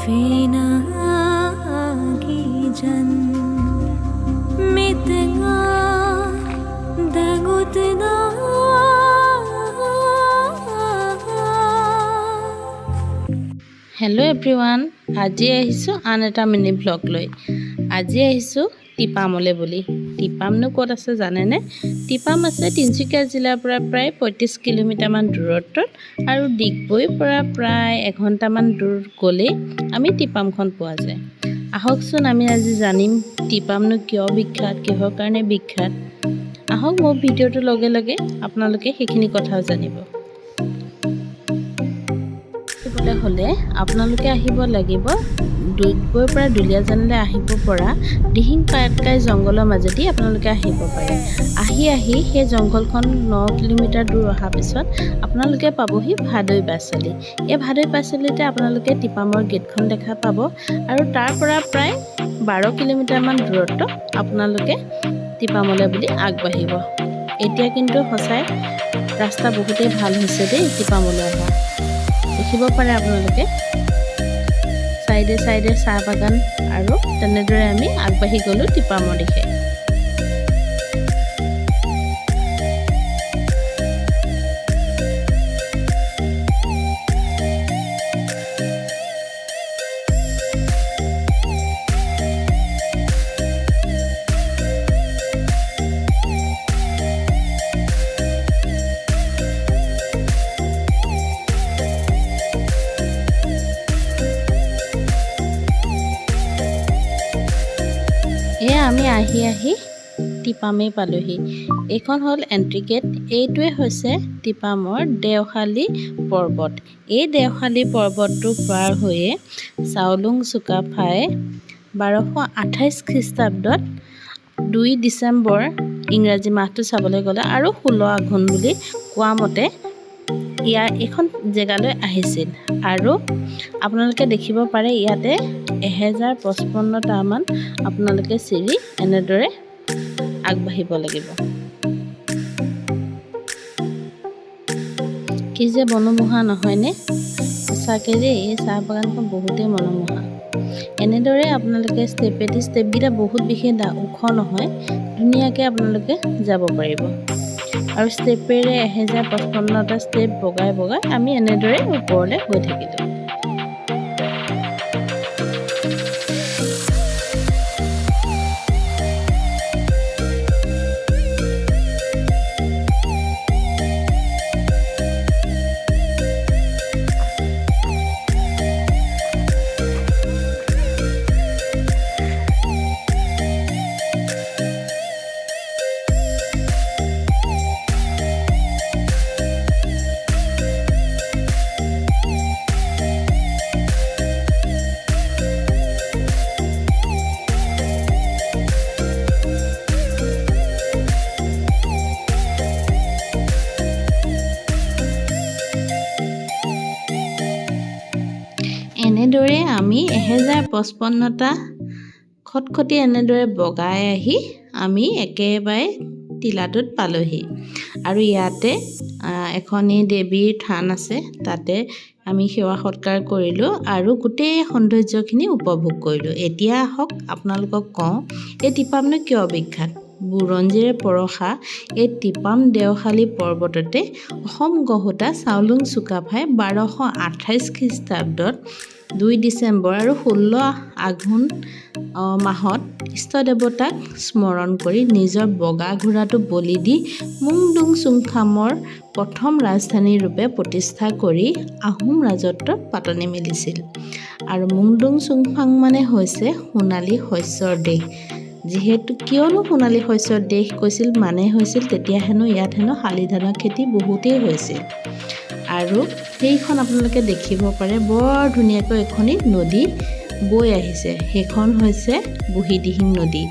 Fenagijan mitnga dangutna. Hello everyone, আজি আহিছোঁ আন এটা মিনি ভ্লগ লৈ। আজি আহিছোঁ টিপামলৈ বুলি। টিপামনো ক'ত আছে জানেনে? টিপাম আছে তিনিচুকীয়া জিলাৰ পৰা প্ৰায় 35 কিলোমিটাৰমান দূৰত্বত আৰু ডিগবৈৰ পৰা প্ৰায় এঘণ্টামান দূৰ গ'লেই আমি টিপামখন পোৱা যায়। আহকচোন আমি আজি জানিম টিপামনো কিয় বিখ্যাত, কিহৰ কাৰণে বিখ্যাত। আহক মোৰ ভিডিঅ'টোৰ লগে লগে আপোনালোকে সেইখিনি কথাও জানিব। আহিবলৈ হ'লে আপোনালোকে আহিব লাগিব ডিগবৈৰ পৰা দুলীয়াজানলৈ আহিব পৰা দিহিং পাটকাই জংঘলৰ মাজেদি আপোনালোকে আহিব পাৰে। আহি আহি সেই জংঘলখন 9 কিলোমিটাৰ দূৰ অহাৰ পিছত আপোনালোকে পাবহি ভাদৈ পাঁচআলি। এই ভাদৈ পাঁচআলিতে আপোনালোকে টিপামৰ গেটখন দেখা পাব আৰু তাৰ পৰা প্ৰায় 12 কিলোমিটাৰমান দূৰত্ব আপোনালোকে টিপামলৈ বুলি আগবাঢ়িব। এতিয়া কিন্তু সঁচাই ৰাস্তা বহুতেই ভাল হৈছে দেই টিপামলৈ অহা। দেখিব পাৰে আপোনালোকে চাইডে চাইডে চাহ বাগান আৰু তেনেদৰে আমি আগবাঢ়ি গ'লোঁ টিপামৰ দিশে। এয়া আমি আহি আহি টিপামেই পালোহি। এইখন হ'ল এণ্ট্ৰি গেট। এইটোৱে হৈছে টিপামৰ দেওশালী পৰ্বত। এই দেওশালী পৰ্বতটো পাৰ হৈয়ে চাওলুং চুকাফাই 1228 খ্ৰীষ্টাব্দত 2 ডিচেম্বৰ, ইংৰাজী মাহটো চাবলৈ গ'লে আৰু 16 আঘোণ বুলি কোৱা মতে ইয়াৰ এইখন জেগালৈ আহিছিল। আৰু আপোনালোকে দেখিব পাৰে ইয়াতে 1055টামান আপোনালোকে চিৰি এনেদৰে আগবাঢ়িব লাগিব। কি যে মনোমোহা নহয়নে? সঁচাকৈ দেই, এই চাহ বাগানখন বহুতেই মনোমোহা। এনেদৰে আপোনালোকে ষ্টেপেদি, ষ্টেপকেইটা বহুত বিশেষ ওখ নহয়, ধুনীয়াকৈ আপোনালোকে যাব পাৰিব। আৰু ষ্টেপেৰে 1055টা ষ্টেপ বগাই বগাই আমি এনেদৰে ওপৰলৈ গৈ থাকিলোঁ। এনেদৰে আমি 1055টা খটখটি এনেদৰে বগাই আহি আমি একেবাৰে টিলাটোত পালোহি। আৰু ইয়াতে এখনি দেৱীৰ থান আছে, তাতে আমি সেৱা সৎকাৰ কৰিলোঁ আৰু গোটেই সৌন্দৰ্যখিনি উপভোগ কৰিলোঁ। এতিয়া আহক আপোনালোকক কওঁ এই টিপামনো কিয় বিখ্যাত। বুৰঞ্জীৰে পৰশা এই টিপাম দেওশালী পৰ্বততে অসম গঢ়োতা চাওলুং চুকাফাই 1228 খ্ৰীষ্টাব্দত 2 ডিচেম্বৰ আৰু 16 আঘোণ মাহত ইষ্ট দেৱতাক স্মৰণ কৰি নিজৰ বগা ঘোঁৰাটো বলি দি মুংডুং চুংখামৰ প্ৰথম ৰাজধানী ৰূপে প্ৰতিষ্ঠা কৰি আহোম ৰাজত্বৰ পাতনি মেলিছিল। আৰু মুংডুং চুংফাং মানে হৈছে সোণালী শস্যৰ দেশ। যিহেতু কিয়নো সোণালী শস্যৰ দেশ কৈছিল, মানে হৈছিল তেতিয়া হেনো ইয়াত হেনো শালি ধানৰ খেতি বহুতেই হৈছিল। আৰু সেইখন আপোনালোকে দেখিব পাৰে বৰ ধুনীয়াকৈ এখনি নদী বৈ আহিছে, সেইখন হৈছে বুঢ়ীদিহিং নদী।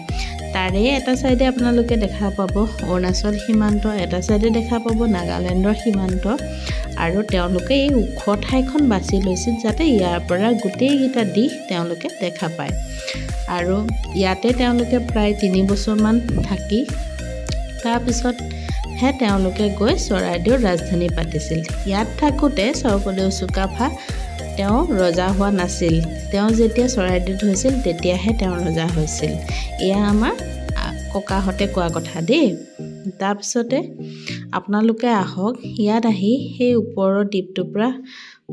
তাৰে এটা চাইডে আপোনালোকে দেখা পাব অৰুণাচল সীমান্ত, এটা চাইডে দেখা পাব নাগালেণ্ডৰ সীমান্ত। আৰু তেওঁলোকে এই ওখ ঠাইখন বাছি লৈছিল যাতে ইয়াৰ পৰা গোটেইকেইটা দিশ তেওঁলোকে দেখা পায়। আৰু ইয়াতে তেওঁলোকে প্ৰায় 3 বছৰমান থাকি তাৰপিছতহে তেওঁলোকে গৈ চৰাইদেউৰ ৰাজধানী পাতিছিল। ইয়াত থাকোঁতে স্বৰ্গদেউ চুকাফা তেওঁ ৰজা হোৱা নাছিল। তেওঁ যেতিয়া চৰাইদেউত হৈছিল, তেতিয়াহে তেওঁ ৰজা হৈছিল। এয়া আমাৰ ককাহঁতে কোৱা কথা দেই। তাৰপিছতে আপোনালোকে আহক, ইয়াত আহি সেই ওপৰৰ দ্বীপটোৰ পৰা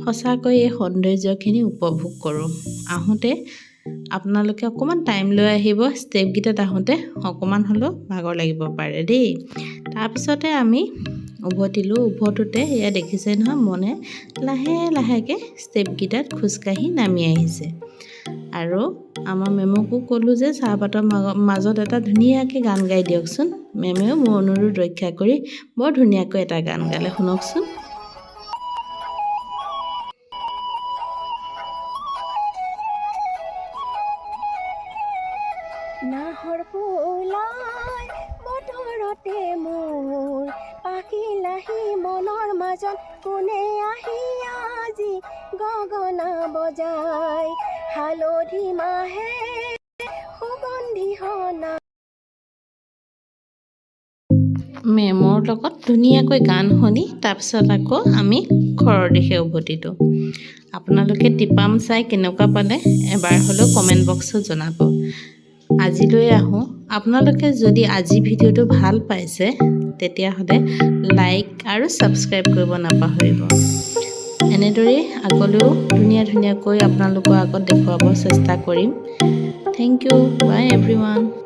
সঁচাকৈ এই সৌন্দৰ্যখিনি উপভোগ কৰোঁ। আহোঁতে আপোনালোকে অকণমান টাইম লৈ আহিব। ষ্টেপকেইটাত আহোঁতে অকণমান হ'লেও ভাগৰ লাগিব পাৰে দেই। তাৰপিছতে আমি উভতিলোঁ। উভতোতে এয়া দেখিছে নহয়, মনে লাহে লাহেকৈ ষ্টেপকেইটাত খোজকাঢ়ি নামি আহিছে। আৰু আমাৰ মেমকো ক'লোঁ যে চাহপাতৰ মাজত এটা ধুনীয়াকৈ গান গাই দিয়কচোন। মেমেও মোৰ অনুৰোধ ৰক্ষা কৰি বৰ ধুনীয়াকৈ এটা গান গালে, শুনকচোন। নাহৰ ফুলৰ বতৰতে মোৰ পাখিলাহি মনৰ মাজত কোনে আহি আজি গগনা বজাই, হালধি মাহে সুগন্ধি সনা। মেমৰ লগত ধুনীয়াকৈ গান শুনি তাৰপিছত আকৌ আমি ঘৰৰ দিশে উভতিলোঁ। আপোনালোকে টিপাম চাই কেনেকুৱা পালে, এবাৰ হ'লেও কমেণ্ট বক্সত জনাব। আজিলৈ আহোঁ। আপোনালোকে যদি আজি ভিডিঅ'টো ভাল পাইছে, তেতিয়াহ'লে লাইক আৰু ছাবস্ক্ৰাইব কৰিব নাপাহৰিব। এনেদৰেই আগলৈও ধুনীয়া ধুনীয়াকৈ আপোনালোকৰ আগত দেখুৱাব চেষ্টা কৰিম। Thank you, bye everyone.